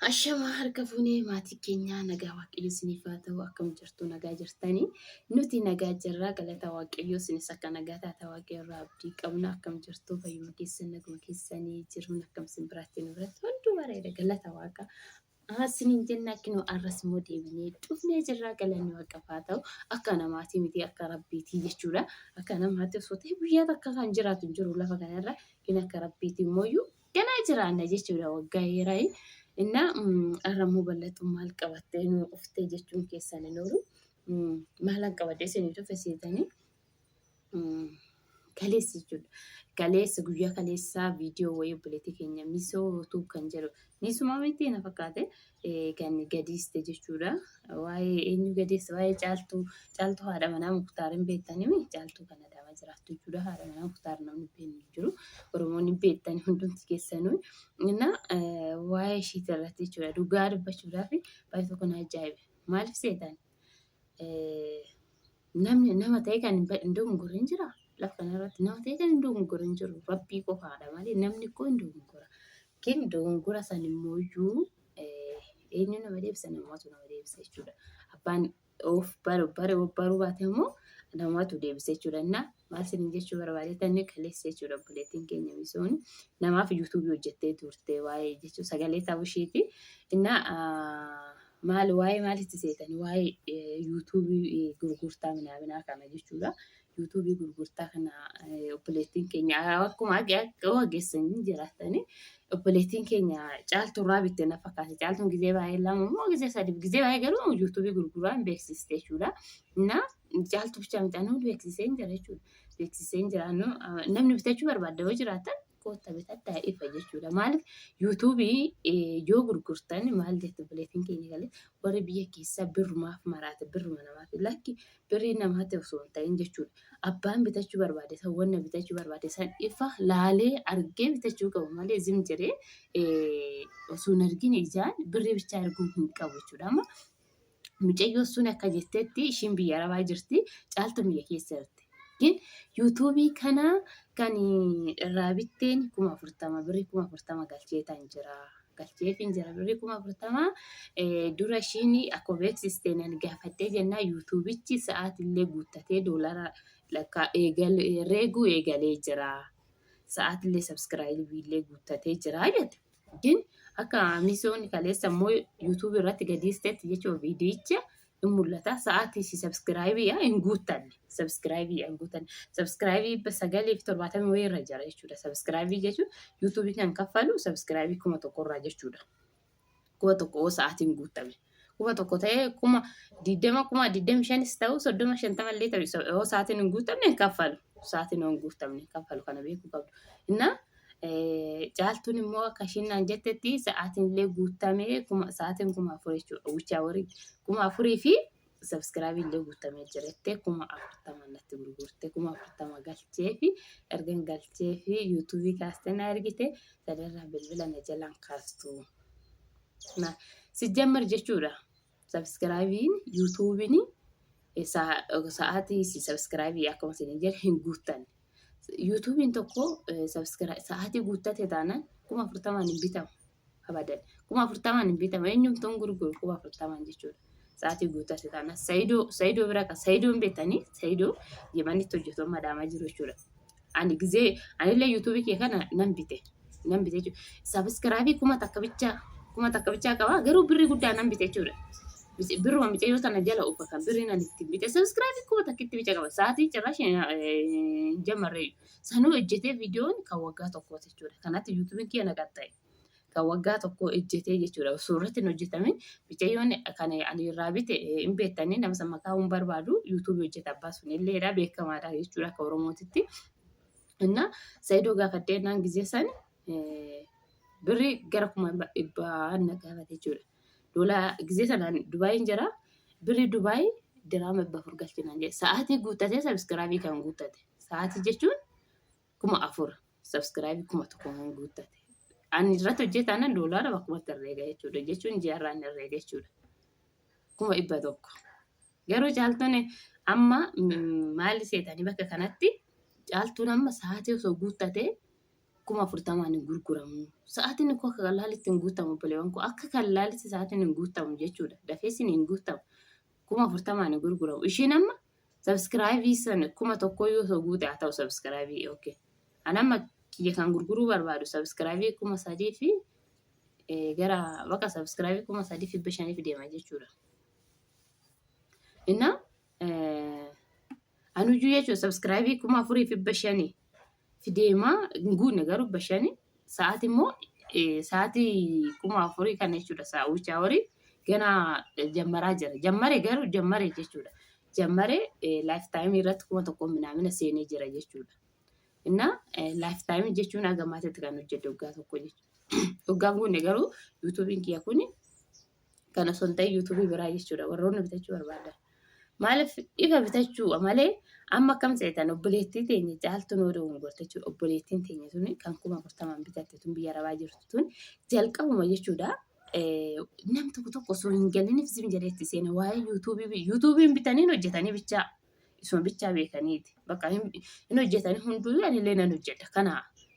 Ashamaa harka fuunee maatii keenyaa nagaa waaqayyo isiniif haa ta'u akkam jirtu nagaa jirtanii nuti nagaa jirra galata waaqayyo isinis akka nagaa taata waaqayyo irraa abdii qabna akkam jirtu fayyuma keessan naguma keessanii jiruun akkam isin biraatti nu biratti hunduu bareeda galata waaqa isiniin jenna kinoo arras immoo deebinee dhufnee jirra galanni waaqaaf haa ta'u akka namaatii miti akka rabbiitii jechuudha akka namaatti osoo ta'e guyyaa takka kan jiraatu hin jiru lafa kanarra kin akka rabbiitii immoo ganaa jiraanna jechuudha waggaa heeraayi. Innaa har'a immoo bal'atu maal qabattee nu dhuftee jechuun keessan hin oolu. Maalan qabadhee isinii dhufe seetanii kaleessa jechuudha. Kaleessa guyyaa kaleessaa viidiyoo wayii obboleettii keenya misoo tuub kan jedhu misuma miti na fakkaate kan gadiiste jechuudha. Waa'ee eenyu gadiiste waa'ee caaltuu caaltuu haadha manaa muktaar hin beektanimi caaltuu kan adaamaa jiraattu jechuudha. Haadha manaa muktaar namni beeknu hin jiru. Oromoonni beektan hundumti keessanuu. Innaa waa'ee ishiiti irratti jechuudha. Dhugaa dubbachuudhaaf baay'ee tokko na ajaa'ibe. Maaliif seetan? Namni nama ta'e kan hin dogongorre hin jiraa? Lafa kanarratti nama ta'e kan hin dogongorre hin jiru. Rabbii qofaadha malee namni koo hin dogongora. Kin dogongora san immoo iyyuu eenyu nama deebisa namatu nama deebisa jechuudha. Abbaan of baru bare of baruu baate immoo namatu deebisa jechuudha. Innaa maal isin jechuu barbaadeetan kaleessa jechuudha obboleettiin keenya misoon namaaf yuutuubii hojjettee turte waa'ee jechuun sagalee ta'uu ishiiti. Innaa maal waa'ee maalitti seetani waa'ee yuutuubii gurgurtaa minaaminaa kana jechuudha. Yuutuubii gurgurtaa kana obboleettiin keenya akkuma geessanii jiraattanii obboleettiin keenya caaltuu irraa bitte na fakkaate. Caaltuun gizee baay'ee lama immoo gizee sadi gizee baay'ee garuu yuutuubii gurguraa hin beeksiste jechuudha. Na caaltuu bichaa miti anuu beeksisee hin jira jechuudha. Beeksisee hin jira namni bitachuu barbaadda yoo jiraatan kootta bitadhaa ifa jechuudha. Maaliif yuutuubii yoo gurgurtan maal jette obboleettiin keenya galee warri biyya keessaa birrumaaf maraate birruma namaaf lakki birrii namaatti osoo hin ta'in jechuudha. Abbaan bitachuu barbaade san wanna bitachuu barbaade san ifa laalee argee bitachuu qabu malee zim jedhee osoo hin argin ijaan birrii bichaa arguu hin qabu jechuudha. Amma mucayyoon sun akka jettetti ishiin biyya arabaa jirti caaltuun biyya keessa jirti. Gin yuutuubii kana kan irraa bitteen 40,000 birrii 40,000 galcheetan jira. Galcheefin jira birrii 40,000 dura ishiin akkuma beeksisteen ani gaafadhee jennaan yuutuubichi sa'aatillee guuttatee doolara lakkaa reeguu eegalee jira. Sa'aatillee sabskiraayibiillee guuttatee jira jette. Gin akka misoonni kaleessa immoo yuutuubii irratti gadiistetti jechuun viidiyicha hin mul'ata. Sa'aatii si sabskiraayibii hin guuttanne. Sabskiraayibii hin guuttanne. Sabskiraayibii 970 wayii irra jira jechuudha. Sabskiraayibii jechuun yuutuubii kan kaffalu sabskiraayibii 1000 irraa jechuudha. 1000 yoo sa'aatiin guuttame. 1000 ta'ee 20,000 25,000s ta'u 30 50 illee ta'u yoo sa'aatiin hin guuttamne hin kaffalu. Sa'aatiin yoo hin guuttamne hin kaffalu kana beekuu qabdu. Innaa Caaltuun immoo akka ishiin naan jettetti sa'aatiin illee guutamee sa'aatiin 4000 jechuudha. Wichaa warii 4000 fi sabskiraabii illee guutamee jira jettee 40,000 natti gurgurte 40,000 galchee fi ergan galchee fi yuutuubii kaastee na ergite sadarraa bilbila na jalaan kaastu. Sijjammar jechuudha. Sabskiraabiin yuutuubiin sa'aatii sabskiraabii akkuma isin jedhe hin guuttanne. Yuutuubiin tokko sa'aatii guuttate taanaan 40,000n hin bitamu. Abadan. 40,000n hin bitamu. Eenyumtuu hin gurguru 40,000n jechuudha. Sa'aatii guuttate taanaan. Sayidoo Sayidoo bira kan Sayidoo hin beektanii Sayidoo Yemanitti hojjetu amma adaamaa jiru jechuudha. Ani gizee anillee yuutuubii kee kana nan bite. Nan bite jechuudha. Sabiskiraabii 1000 bichaa 1000 bichaa qaba garuu birrii guddaa nan bite jechuudha. Birruma micayyoo tana jala ufa kan birriin ani ittiin bite sabiskiraabii kuma takkitti bicha qaba. Sa'aatii cirrash hin jammarree sanuu hojjetee viidiyoon kan waggaa tokkooti jechuudha. Kanatti yuutuubiin kiyya na qaxxa'e. Kan waggaa tokkoo hojjetee jechuudha. Osoo irratti hin hojjetamin micayyoon kan ani irraa bite hin beektanii nama san maqaa hin barbaadu yuutuubii hojjeta abbaa sun illeedha beekamaadha jechuudha akka Oromootitti. Innaa Saayidoo gaafadhee naan gizee san birrii gara 100,000 na gaafate jechuudha. Doolaa gizee sanaan Dubaayin jira. Birrii Dubaay diraama 400 galchinaan jedhe. Sa'aatii guuttatee sabiskiraabii kan guuttate. Sa'aatii jechuun 4000 sabiskiraabii 1000 kan guuttate. Ani irratti hojjetaanan doolaara bakkumatti herreega jechuudha. Jechuun ji'arraan herreega jechuudha. 100,000. Garuu caaltuun amma maali seetanii bakka kanatti caaltuun amma sa'aatii osoo guuttatee 40,000 hin gurguramu. Sa'aatiin koo akka laalitti hin guutamu obboleewwan koo akka kan laalitti sa'aatiin hin guutamu jechuudha. Dafee isin hin guutamu. 40,000 hin gurguramu. Ishiin amma sabskraayibii san 1000 yoo osoo guute haa ta'u sabskraayibii okay. An amma kiyya kan gurguruu barbaadu sabskraayibii 3000 fi gara bakka sabskraayibii 3500 deema jechuudha. Innaa anuyyuu jechuudha sabskraayibii 4500 deema hin guunne garuu 500 sa'aati immoo sa'aatii 4000 kana jechuudha sa'aa horii ganaa jammaraa jira. Jammare garuu jammare jechuudha. Jammare laayif taayimii irratti 1000 minaamina seenee jira jechuudha. Innaa laayif taayimii jechuun haga maatiitti kan hojjedhe waggaa tokko jechuudha. Waggaan guunne garuu yuutuubiin kiyya kuni kan osoo hin ta'in yuutuubii biraa jechuudha. Warroonni bitachuu barbaadan. Maaliif ifa bitachuu malee amma akkam seetan obboleettii teenya caaltuun yoo dogongorte jechuudha. Obboleettiin teenya tuni kan 40,000 bitatte tun biyya arabaa jirtu tun jalqabuma jechuudha. Nam tokko tokko osoo hin galiniif zim jedhee itti seena waa'ee yuutuubii yuutuubiin bitanii hojjetanii bichaa isuma bichaa beekaniiti. Bakka hin hojjetanii hunduu anillee nan hojjedha. Kana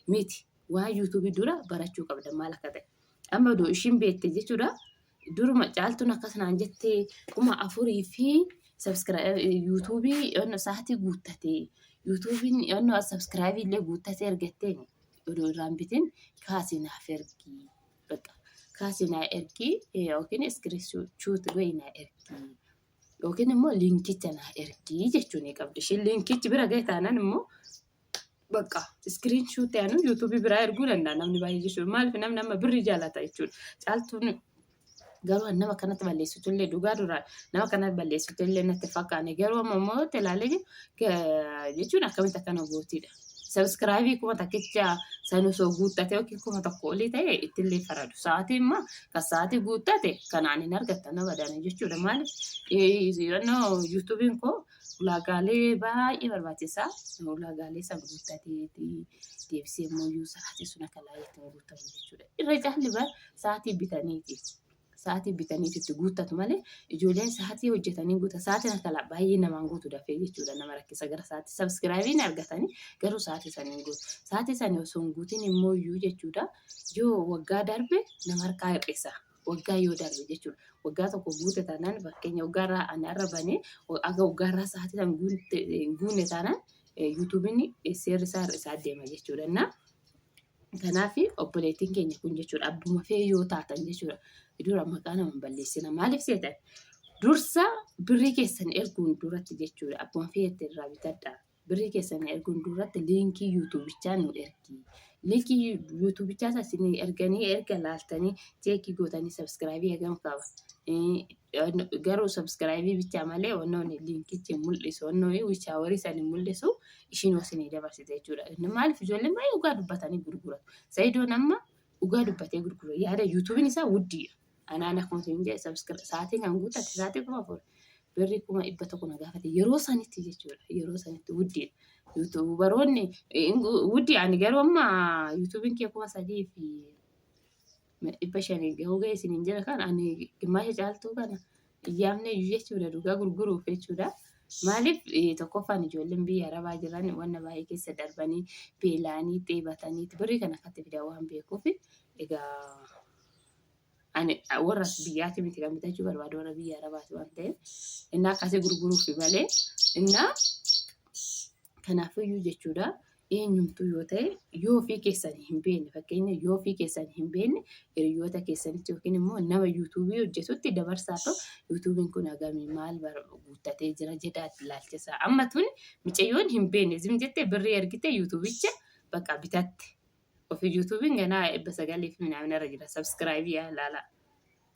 miti waa'ee yuutuubii dura barachuu qabda maal akka ta'e. Amma odoo ishiin beekte jechuudha. Duruma caaltuun akkas naan jettee 4000 fi yuutuubii sa'aatii guuttate yuutuubiin sabskiraayibii illee guuttatee ergatteen odoo irraan bitin kaasii naaf ergi. Bakka kaasii naa ergi yookiin iskiriishuut godhi naa ergi yookiin immoo liinkicha naa ergi jechuu ni qabdi. Ishiin liinkichi bira gahe taanaan immoo bakka iskiriin shuutii anu yuutuubii biraa erguu danda'a namni baay'ee jechuudha. Maaliif namni amma birrii jaalata jechuudha. Caaltuun garuu an nama kanatti balleessitu illee dhugaa duraan nama kanatti balleessitu illee natti fakkaane garuu amma immoo ilaalee jechuun akkamitti akkana gootiidha. Sabskraayibii kuma takkicha san osoo guuttate yookiin 1000 olii ta'e ittillee faradu. Sa'aatii immoo kan sa'aatii guuttate kanaan hin argattan abadan jechuudha. Maaliif yuutuubiin koo ulaagaalee baay'ee barbaachisaa. Ulaagaalee san guuttateeti deebisee immoo iyyuu sa'aatii sun akka laayyeetti hin guuttamu jechuudha. Irra caalli bar sa'aatii bitaniiti. Sa'aatii bitaniiti itti guuttatu malee ijoolleen sa'aatii hojjetanii guuta. Sa'aatiin akka baay'ee namaan guutu dafee jechuudha nama rakkisa gara sa'aatii sabskiraayibiin argatanii garuu sa'aatii sanii hin guutu. Sa'aatii sanii osoo hin guutin immoo iyyuu jechuudha yoo waggaa darbe nama harkaa hir'isa. Waggaa yoo darbe jechuudha. Waggaa tokko guute taanaan fakkeenya waggaa irraa ani har'a banee aga waggaa irraa sa'aatii san guunne taanaan yuutuubiin seerri isaa hir'isaa deema jechuudha. Innaa kanaaf obboleettiin keenya kun jechuudha abbuma fee yoo taatan jechuudha dura maqaa nama hin balleessina. Maaliif seetan? Dursa birrii keessan erguun duratti jechuudha abbuma feetti irraa bitadhaa. Birrii keessan erguun duratti liinkii yuutuubichaa nu ergi. Liinkii yuutuubichaa isa isin erganii erga laaltanii cheekii gootanii sabskraayibii hagam qaba. Garuu sabskraayibii bichaa malee wannoonni liinkichi hin mul'isu wannoonni wichaawarii san hin mul'isu ishiin isinii dabarsite jechuudha. Maaliif ijoolleen baay'ee dhugaa dubbatanii gurguratu. Sa'idoon amma dhugaa dubbatee gurgura. Yaada yuutuubiin isaa wuddiidha. Anaan akkuma isin jedhe sa'aatiin kan guutate sa'aatii 4000 birrii 100,000 na gaafate yeroo sanitti jechuudha. Yeroo sanitti wuddiidha. Yuutuubaroonni wuddii ani garuu amma yuutuubiin kee 3500 gahuu gahee isiniin jedha kan ani gimmaasha caaltuu kana iyyaamne iyyuu jechuudha dhugaa gurguruuf jechuudha. Maaliif tokkoffaan ijoolleen biyya arabaa jiran wanna baay'ee keessa darbanii beela'anii dheebatanii birrii kana akkatti fidan waan beekuuf egaa ani warra biyyaati miti kan bitachuu barbaadu warra biyya arabaati waan ta'eef innaa akkasii gurguruufi malee innaa kanaafiyyuu jechuudha eenyumtuu yoo ta'e yoo ofii keessan hin beekne fakkeenya yoo ofii keessan hin beekne hiriyoota keessanitti yookiin immoo nama yuutuubii hojjetutti dabarsaa ta'u yuutuubiin kun hagamii maal guuttatee jira jedhaa ilaalchisaa amma tun micayyoon hin beekne zim jettee birrii ergite yuutuubicha bakka bitatte. Ofii yuutuubiin ganaa 900 fi minaamina irra jira. Sabskiraayibii yaa ilaalaa.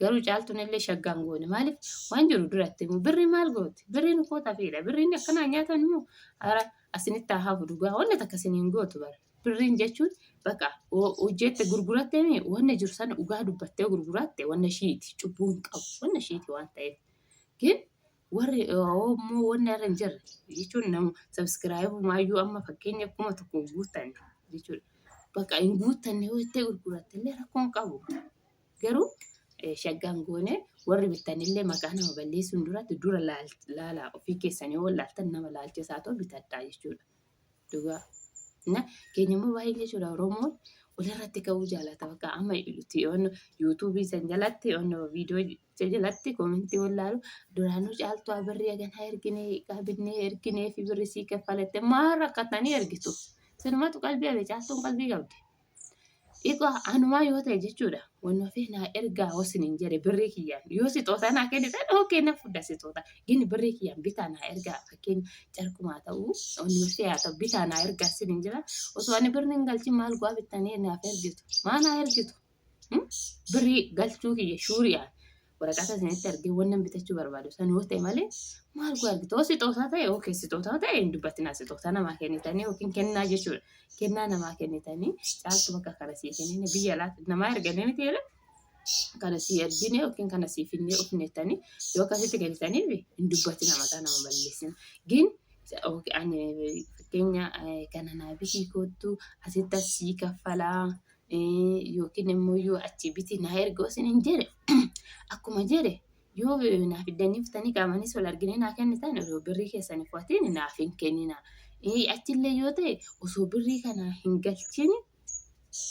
Garuu caaltuun illee shaggaan goone. Maaliif waan jiru duratti immoo birrii maal gooti? Birriin koo tafiidha. Birriin akkanaa nyaatan immoo ara asinitti haa hafu dhugaa. Wanni takka isiniin gootu bara. Birriin jechuun bakka hojjette gurgurattee wanna jiru sana dhugaa dubbattee gurguratte wanna ishiiti. Cubbuu hin qabu. Wanna ishiiti waan ta'eef. Gin warri immoo wanni irra hin jirre jechuun nama sabskiraayibumaayyuu amma fakkeenya 1000 guuttan jechuudha. Bakka hin guuttanne yoo jettee gurguratte illee rakkoo hin qabu. Garuu shaggaan goone warri bittanillee maqaa nama balleessuun duratti dura laalaa ofii keessanii yoo laaltan nama laalchisaa ta'u bitadhaa jechuudha. Dhugaa. Na keenya immoo baay'ee jechuudha Oromoon walirratti ka'uu jaalata. Bakka amma yuutuubii san jalatti viidiyoo jalatti koomentii wallaalu duraanuu caaltuu birrii haganaa erginee qabinnee erginee fi birrii sii kaffalatte maal rakkatanii ergitu. Sinumatu qalbii hafe caaltuun qalbii qabdi. Iqaa anumaa yoo ta'e jechuudha. Wanni ofii naa ergaa hoo sinin jedhe birrii kiyyaan yoo sixootaa naa kennitan ookee na fudha sixootaa. Gini birrii kiyyaan bitaa naa ergaa fakkeenya carqumaa ta'uu wanni mafii haa ta'u bitaa naa ergaa sinin jira. Osoo ani birri hin galchin maal gu'aa bittanii naaf ergitu? Maa naa ergitu? Birrii galchuu kiyya shuuriyaan waraqata isinitti argee wannan bitachuu barbaadu san yoo ta'e malee maal goo argitu yoo sixootaa ta'e okay sixootaa ta'e hin dubbatinaa sixootaa namaa kennitanii yookiin kennaa jechuudha kennaa namaa kennitanii caaltu bakka kana sii kennine biyya alaa namaa erganii miti jedhe kana sii ergine yookiin kana sii finnee dhufnettanii yoo akkasitti kennitaniif hin dubbatina maqaa nama balleessina gin ani fakkeenya kana naa bitii koottu asitti as sii kaffalaa yookiin immoo yoo achi biti naa erga osoo hin jedhe akkuma jedhe yoo naa fiddanii dhuftanii qaamanis wal arginee naa kennitan osoo birrii keessan hin fudhatiin naaf hin kennina. Achillee yoo ta'e osoo birrii kana hin galchin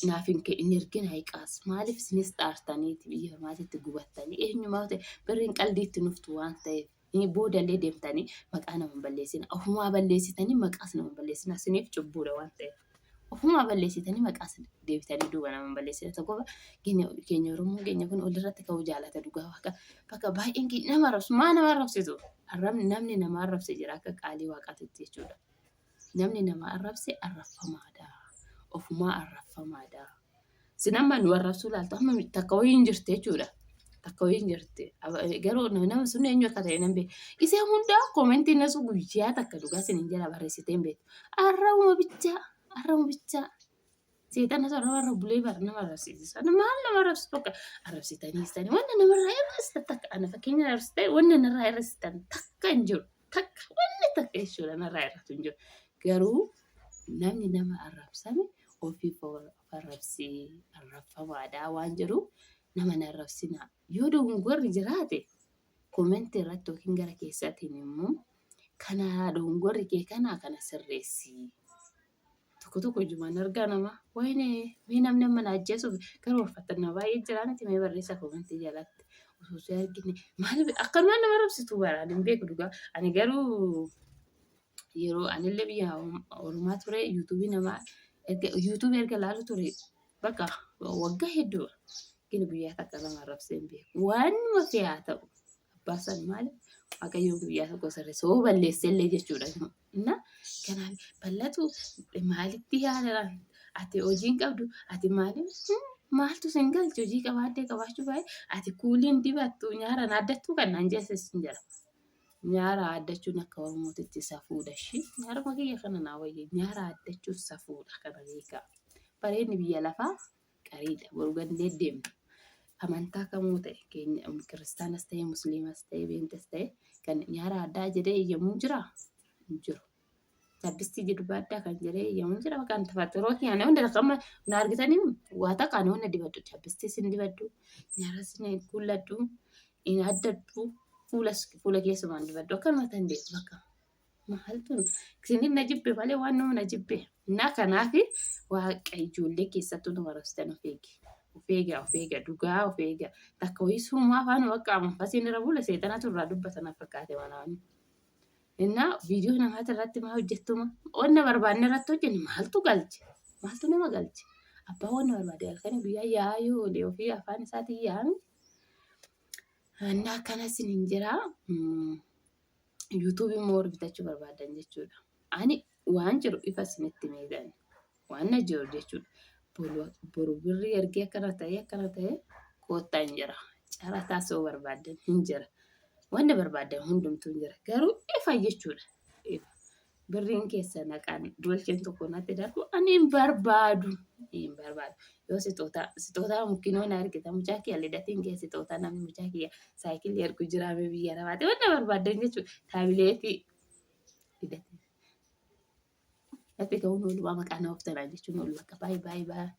naaf hin hin ergina hiqaas maaliif isinis xaartaniiti biyya ormaatitti gubattanii eenyumaa yoo ta'e birriin qaldiitti nuftu waan ta'eef. Boodallee deemtanii maqaa nama hin balleessina. Ofumaa balleessitanii maqaas nama hin balleessina. Isiniif cubbuudha waan ta'eef. Ofumaa balleessitanii maqaas deebitanii duuba nama hin balleessina. Tokko keenya Oromoon keenya kun walirratti ka'uu jaalata dhugaa waaqa. Bakka baay'een keenya nama arrabsu. Maa nama arrabsitu? Arrabni namni nama arrabse jira akka qaalii waaqaatitti jechuudha. Namni nama arrabse arrabfamaadha. Ofumaa arrabfamaadha. Sin amma nu arrabsuu laaltu amma takka wayii hin jirti jechuudha. Takka wayii hin jirti. Garuu nama sun eenyu akka ta'e nan beeku. Isee hundaa koomentii nasu guyyaa takka dhugaa sin hin jala barreessitee hin beektu. Arrabuma bichaa arrabuma bichaa. Seexana sun arraba bulee bara nama arrabsiisa. Maal nama arrabsitu bakka arrabsitanii istanii wanna namarraa hir'istan takka ana fakkeenya arrabsitanii wanna narraa hir'istan takka hin jiru. Takka wanni takka jechuudha narraa hir'atu hin jiru. Garuu namni nama arrabsame ofiif of arrabsee arrabfamaadha waan jedhu nama hin arrabsinaa. Yoo dogongorri jiraate komentii irratti yookiin gara keessaatiin immoo kana dogongorri kee kanaa kana sirreessi. Tokko tokko ijumaan argaa nama wayne mee namni amma na ajjeesuuf gara ulfattannaa baay'ee jira miti mee barreessaa komentii jalatti osoo si argine maal akkanumaan nama arrabsitu baraan hin beeku dhugaa ani garuu yeroo anillee biyya ormaa ture yuutuubii namaa erga yuutuubii erga laalu ture bakka waggaa hedduu gini guyyaa takka lama arrabsee hin beeku waanuma fee haa ta'u abbaa san maali waaqayyoon guyyaa tokko sirreessa hoo balleessellee jechuudha. Na kanaaf bal'atu maalitti yaadara ati hojii hin qabdu ati maali maaltu sin galche hojii qabaattee qabaachuu baay'ee ati kuuliin dibattu nyaaraan addattuu kan naan jeesses hin jira. Nyaara addachuun akka Oromootitti safuudha ishii. Nyaaruma kiyya kana naa wayya. Nyaara addachuun safuudha kana beekaa. Bareedni biyya lafaa qariidha. Boru gandee deemna. Amantaa kamuu ta'e keenya kiristaanas ta'e musliimas ta'e beentas ta'e kan nyaara addaa jedhee eeyyamu hin jiraa? Hin jiru. Sabbistii jedhu baaddaa kan jedhee eeyyamu hin jira. Bakka tafaxiroo kiyaan hunda takka amma na argitanii waa takka ani hunda dibadhu. Sabbistii sin dibadhu, nyaara sin kuulladhu, hin addadhu, fuulas fuula keessumaan dibadhu. Akkanuma tan deemu bakka. Maaltu isinin na jibbe malee waan nama na jibbe. Na kanaaf waaqa ijoollee keessattuu nama arrabsitan of eegi. Of eegaa of eegaa dhugaa of eegaa. Takka wayii sumaa afaan bakka manfasiin irra bule seexanatu irraa dubbata na fakkaate waan. Innaa viidiyoo namaati irratti maa hojjettuma? Wanna barbaanne irratti hojjenne maaltu galche? Maaltu nama galche? Abbaa wanna barbaade halkanii guyyaa yaa'uu oole ofii afaan isaatiin yaa'ame. Innaa akkana isiniin jira. Yuutuubii immoo warri bitachuu barbaadan jechuudha. Ani waan jiru ifa isinitti meeqan waan na jiru jechuudha. Boru birrii ergee akkana ta'ee akkana ta'ee koottaa hin jira. Carataa soo barbaadan hin jira. Wanni barbaadan hundumtuu hin jira. Garuu ifa jechuudha. Ifa. Birriin keessa naqaan dolcheen tokko natti darbu ani hin barbaadu. Hin barbaadu. Yoo sixootaa sixootaa mukkinoo na argita mucaa kiyya lidatiin kee sixootaa namni mucaa kiyya saayikilii ergu jiraame biyya namaati wanta barbaadan jechuudha. Taabileetii lidatiin. Natti ka'uun oolumaa maqaa na ooftanaa jechuun oolu bakka baay'ee baay'ee baay'ee.